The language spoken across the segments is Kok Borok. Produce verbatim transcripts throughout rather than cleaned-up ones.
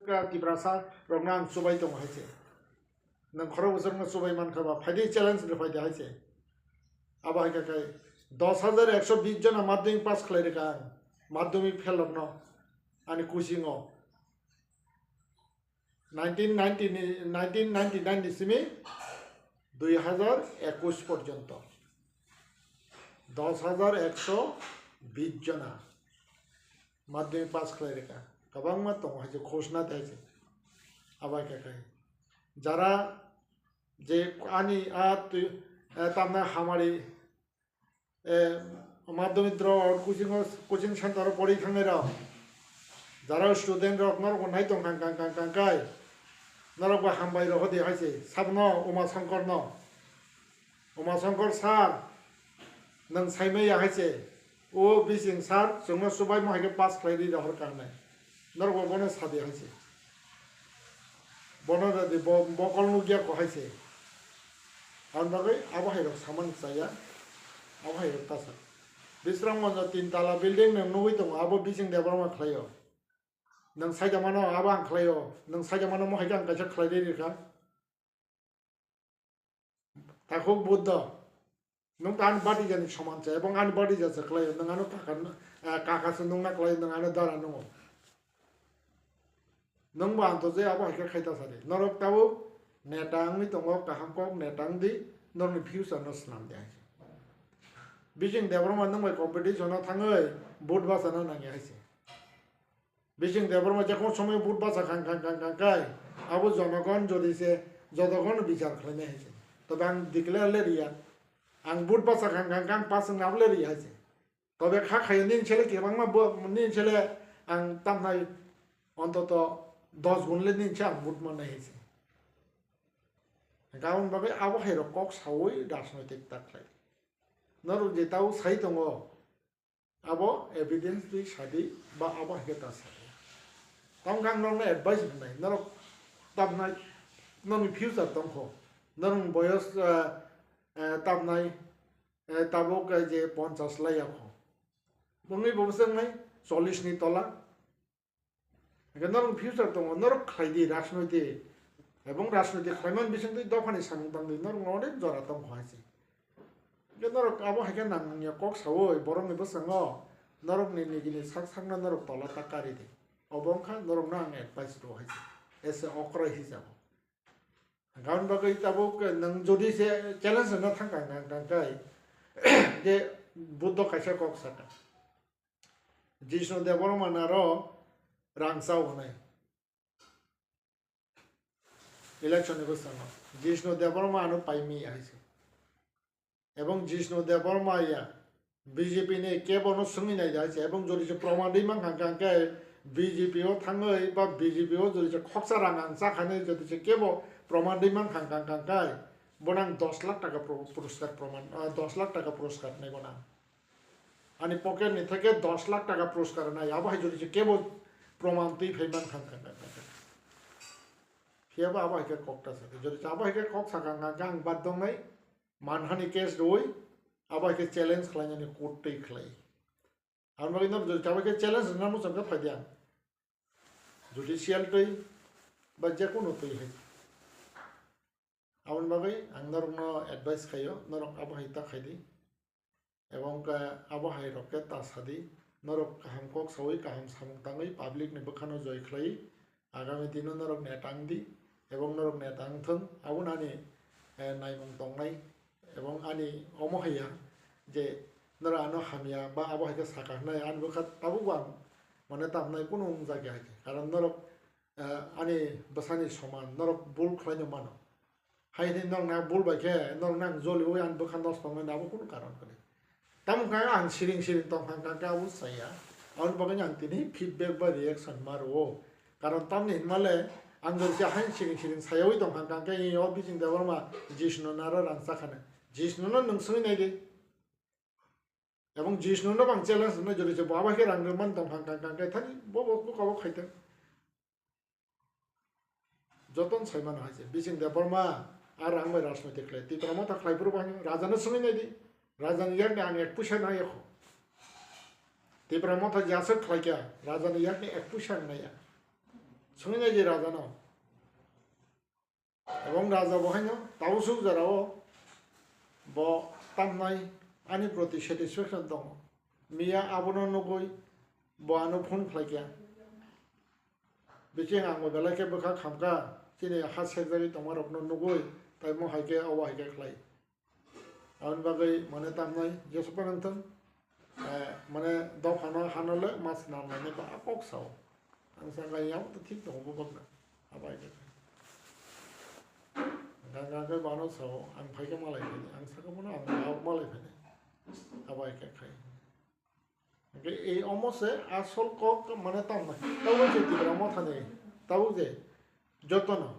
Tiprasa rokno ang chubai tongo hai se. Nwng khorok bwswk no chubai mankha ba, phaidi challenge rw phaidi hai se. Abo hai khe kai dos hajar ekso bis jona madhyamik pass khlai rwkha ang, madhyamik fail rokno ani coaching o. Nineteen ninety ni, nineteen ninety nine ni simi dui hajar ekwis porjonto dos hajar ekso bis jona madhyamik pass khlai rwkha. Kwbangma tongo hai se khosna tei se. Abo hai khe kai. Jara je ani a twi, eh, tamna hamari, eh, madhyamik drop out coaching o, coaching center o pori thangnai rok, jara student rok norok bo nai tong kang kang kang kang kai, norok bo hambai rok hodi hai se sabno Uma Shankar no, Uma Shankar sir, nwng saimaya hai se. O bising sir, chwngno chubaimo hai khe pass khlai rwi rohor ka hwnwi. Norok bo bono sa di hai se. Bono da di, bo, bokol nukya kho hai se. Aboni bagwi abo hai rok samani chaya. Abo hai rok ta sa. Bisramganj o tin tala building nwng nugwi tongo, abo bising Debbarma khlaio. Nwng saida mano abo ang khlaio. Nwng saida mano mo hai khe ang kaisa khlai rwi rwkha. Takhuk Buddha, nwng ta ani bati jani soman se, ebong ani bati ja se khlai, nwng ano kaka, eh, kaka se nungna khlai, nwng ano dara nungo. Nwng bo anto je abo hai khe khai ta sadi. Norok tabuk neta wngwi tongo, kaham kok neta wng di, norokni future no swnam di hai se. Bising Debbarma nwng bai competition o thangwi vote bachana nangya hai se. Bising Debbarma je kono somoi vote bacha khang khang khang khang khai, abo jonogon jodi se jotogon bichar khlainai hai se. Tobe ang declare le riya, ang vote bacha khang khang khang pass wngna le riya hai se. Tobe kha khayo nini sele kwbangma bo-, nini sele ang tamnai ontoto dos gun le nini se ang vote mannai hai se. Aboni bagwi abo hai rok kok saui rajnoitik ta khlai. Norok je tau sai tongo, abo evidence twi sadi ba abo hai khe ta sadi. Tamo khe ang norokno advice rwnai, norok tamnai, norokni future tongkho, norokni boyos, eh, eh, tamnai, eh, tabuk, eh, je ponchas lai yakho. Bongni bo bwswk nai chollish ni tola. Hingke norok future tongo, norok khlai di rajnoitik, ebong rajnoitik khlaimani bisingtwi dophani samung tangdi, norok no onek jora tongkho hai se. Hingke norok abo hai khe nang ya kok saui borokni bwskango norokni nigini sak sakno norok tola ta kari di. Obo wngkha norokno ang advice rw hai se, as a okra hisabo. Aboni bagwi tabuk nwng jodi se challenge rwna thang kang kang kang kai, je Buddho kaisa kok saka. Jishnu Debbarma naro rang chao hwnwi election ni bwskango Jishnu Debbarma ano pai mi hai se. Ebong Jishnu Debbarma ya B J P ni kebo no swngwi nai hai se, ebong jodi se proman rwi mankha hwnkhe B J P o thangwi ba B J P o jodi se khoksa rang ang chakha hwnwi jodi se kebo proman rwi mankha hwnkhe bono ang dos lakh taka puru-, puruskar proman, ah, dos lakh taka puruskar nai bono ang. Ani pocket ni theke dos lakh taka puruskar nai, abo hai jodi se kebo proman twi phai mankha hwnkhe. Phiya bo abo hai khe kok ta sakha, jodi se abo hai khe kok sakha hwnkhe ang bad dong nai. Manhani case rwi abo hai khe challenge khlainani court twi khlai. Aboni bagwi norok jodi abo hai khe challenge rwna muchung khe phai di ang. Judicial twi ba jekunu twi hai. Aboni bagwi ang norokno advice khaio, norok abo hai ta khai di. Ebong khe abo hai rok khe ta sadi, norok kaham kok saui, kaham samung tangwi, public ni bwkhano joi khlai, agami dino norok neta wng di, ebong norok neta wng thung, abo no ani, eh, naimung tongnai, ebong ani omo hai ya je norok ano hamya ba abo hai khe saka hwnwi ani bwkha tabuk bo ang mane tamnai kunu wng jak ya hai khe, karon norok, eh, ani bwsani soman, norok bul khlai no mano. Hai hwnwi norokni a bul bai khe norokno ang joliui ani bwkha nosto wngnai abo kunu karon kwrwi. Tamo wngkha ang siring siring tong kha, hwnkha khe abo chaya. Aboni bagwino ang tini feedback ba reaction ma rwo. Karon tamni hinmale ang jodi se haino siring siring sayaui tong kha, hwnkha khe o Bijing Debbarma Jishnu naro rang chakhani. Jishnu no nwng swngwi nai di. Ebong Jishnu no bang challenge rwnai jodi se bo abo khe rang rwmani tong kha, hwnkha khe thani bo bo kok abo khai thang. Jotono sai mano hai se, Bijing Debbarma a rang bai rajnoitik khlai, Tipra Motha khlai phuru bo haino, raja no swngwi nai di, raja ni yak ni ang ek puisa nai ya kho. Tipra Motha jeswk khlai kha, raja ni yak ni ek puisa ang nai ya. Swngnai je raja no. Ebong raja bo haino tabuk suk jora o bo tamnai ani proti satisfaction tongo. Miya abono nugui bo ano phone khlai kha. Biking ang bo belai khe bwkha khamkha, chini ha sekjagwi tongma rokno nugui, tai mo hai khe obo hai khe khlai. Aboni bagwi mane tamnai jesu phano wngthung, eh, mane dophano hano le mas nangnai ba kok sao. Ang sakha yang to thik tongo bubak na. Abai khe. Ganga khe bano sao, ang phai khe malai phai. Ang sakha bono ang malai phai. Abai khe khai. Hingke ei omo se asol kok mane tamo. Tabuk je Tipra Motha ni, tabuk je jotono.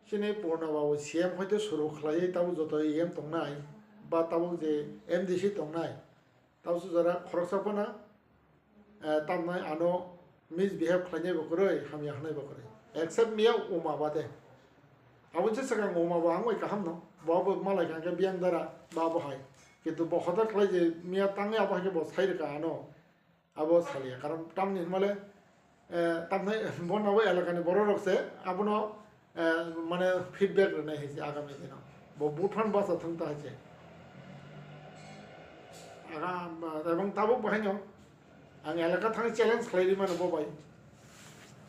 Chini Purna Babu C M hoite suru khlaiwi tabuk joto E M tongnai, ba tabuk je M D C tongnai. Tabuk se jora khoroksa phano, eh, tamnai ano misbehave khlainai bo kwrwi, hamya hwnai bo kwrwi. Except miya Uma bade. Aboni se swkang Uma bo ang bai kaham no. Bo bo malai kha khe biyang dara ba bo hai. Kintu bo hoda khlai je miya tangwi abo hai khe bo sai rwkha ano. Abo saliya. Karon tamni hinmale, eh, tamnai bo nabo elakani borok rok se abono, eh, mane feedback rwnai hai se agami dino. Bo buphang basa thung ta hai se. Aga, ebong tabuk bo haino. Ang elaka thani challenge khlai ri mano bo bai.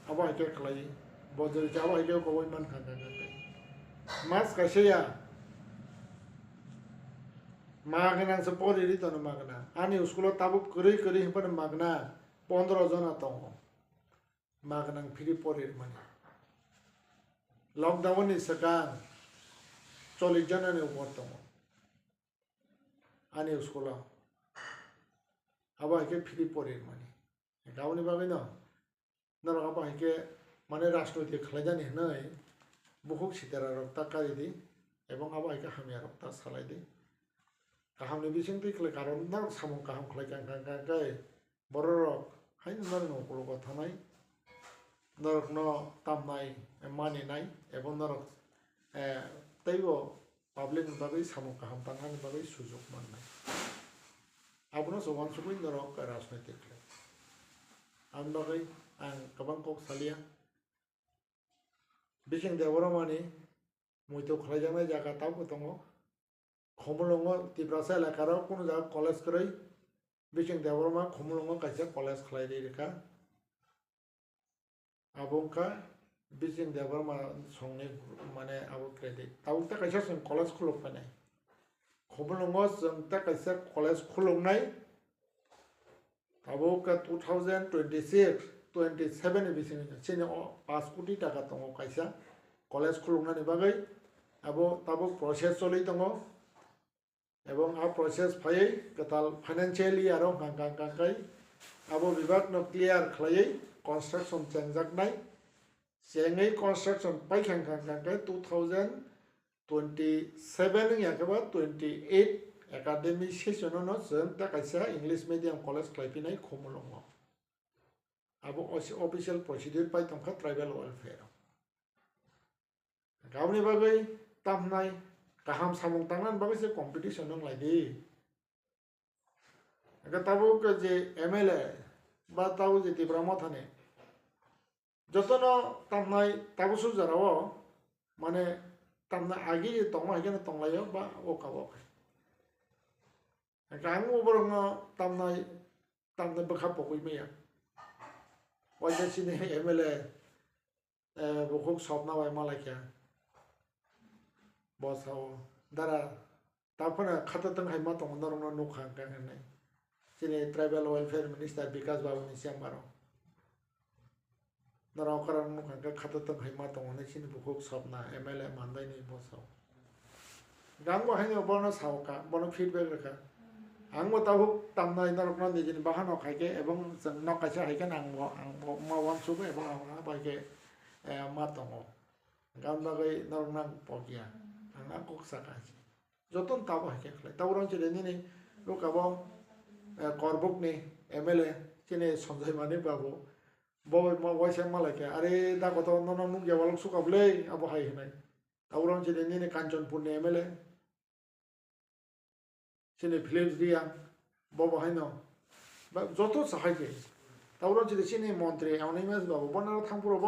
Abo hai khe khlai. Bo jori abo hai khe koboi man kha kha kha. Mas kaisa ya. Magna se pori ri tono magna. Ani school o tabuk kwrwi kwrwi hwnphano magna pondro jona tongo. Magna free pori mani. Lockdown ni swkang chollish jona ni upor tongo. Ani school o. Abo hai khe free pori mani. Aboni bagwi no, norok abo hai khe mane rajnoitik khlaijani hwnwi bukhuk sitera rok ta kari di, ebong abo hai khe hamya rok ta salai di. Kaham ni bising twi khlai karon norok samung kaham khlai kha kha kha khe borok rok haino norok ni ukulok o thanai, norok no tamnai, maninai, ebong norok, eh, teibo public ni bagwi samung kaham tangnani bagwi sujuk mannai. Abono se uansugwi norok rajnoitik khlai. Aboni bagwi ang kwbang kok salia. Bising Debbarmani muitu khlaijaknai jaga tabukbo tongo. Khumulwngo Tiprasa elakaro kunu jaga college kwrwi. Bising Debbarma Khumulwngo kaisa college khlai ri rwkha. Abo wngkha Bising Debbarma songni mane abo credit. Tabuk ta kaisa chwng college khuluk painai. Khumulwngo chwng ta kaisa college khuluknai. Tabuk khe two thousand twenty-six, twenty-seven ni bisingo chini o paanch koti taka tongo kaisa college khuluknani bagwi. Abo tabuk process choli tongo. Ebong a process phaiwi kwtal financial year o hwnkha hwnkha hwnkha khe abo bibak no clear khlaiwi construction chengjaknai. Chengwi construction paikha hwnkha hwnkha khe two thousand twenty-seven wngya khe ba twenty-eight academic session o no chwng ta kaisa English medium college khlai phinai Khumulwngo. Abo official procedure pai tongkha tribal welfare o. Aboni bagwi tamhnai kaham samung tangnani bagwi se competition wng lai di. Hwnkhe tabuk je M L A ba tabuk je Tipra Mothani jotono tamhnai tabuk suk jora o mane tamhnai agi je tongma hai kheno tonglaio ba o kabo khe. Hwnkhe ang o borokno tamhnai tamhnai bwkha pogwi maya. Waisa chini M L A Eh, bukhuk sopna bai malaikha. Bo sao, "Dara, taphano khatatwng hai ma tongo, norokno nukha hwnkha," hinwi. Chini Tribal Welfare Minister Bikash Babu ni chamber o. Norok okrang nukha hwnkha khatatwng hai ma tongo hinwi chini bukhuk sopna M L A mandaini bo sao. Ang bo haino bono sao kha, bono feedback rwkha. Ang bo tabuk tamnai norokno nijini bahan o khai khe, ebong chwng nok kaisa hai khe ang bo, ang bo ma uansuk ebong ang bai khe, eh, ma tongo. Gan bagwi norokno ang pokya. Ang a kok saka. Jotono tabo hai khe khlai. Tabuk rang chini nini rukabo, eh, Korbuk ni M L A chini Sanjay Manik babu. Bo ma waisa malai khe, "Are da koto nono nukya walok suka bwle," abo hai hinai. Tabuk rang chini nini Kanchanpur ni M L A. Chini Philips Reang, bo bo haino. Ba, joto sahai khe. Tabuk chini chini montri Animesh babu, bono thangphuru